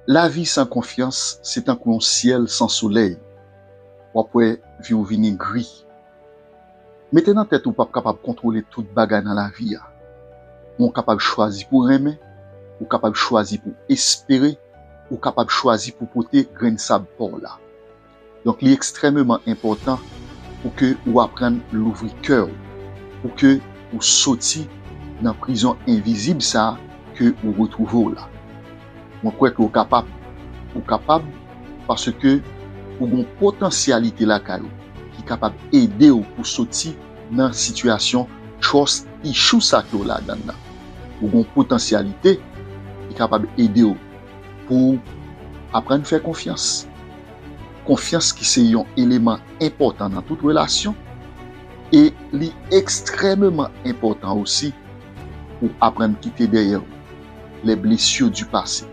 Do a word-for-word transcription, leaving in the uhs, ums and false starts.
Lavi san konfyans se tankou yon syèl san solèy. W ap wè vi w vini gri. Mete nan tèt ou w p ap kapab kontwole tout bagay nan lavi a. Men w kapab chwazi pou renmen, ou kapab chwazi pou espere, ou kapab chwazi pou pote grenn sab pa w la. Donk, li ekstrèmeman enpòtan pou ke ou aprann louvri kè w, pou ke ou soti nan prizon envizib sa a ke ou retwouve w la. Mwen kwè ke ou kapab. Ou kapab paske ou gon potansyalite lakay ou ki kapab ede w pou soti nan sitiyasyon trust issue sa ke w ladan nan. Ou gon potansyalite ki kapab ede w pou aprann fè konfyans. Konfyans ki se yon eleman enpòtan nan tout relasyon, e li ekstrèmeman enpòtan osi pou aprann kite dèyè w les blessures du passé.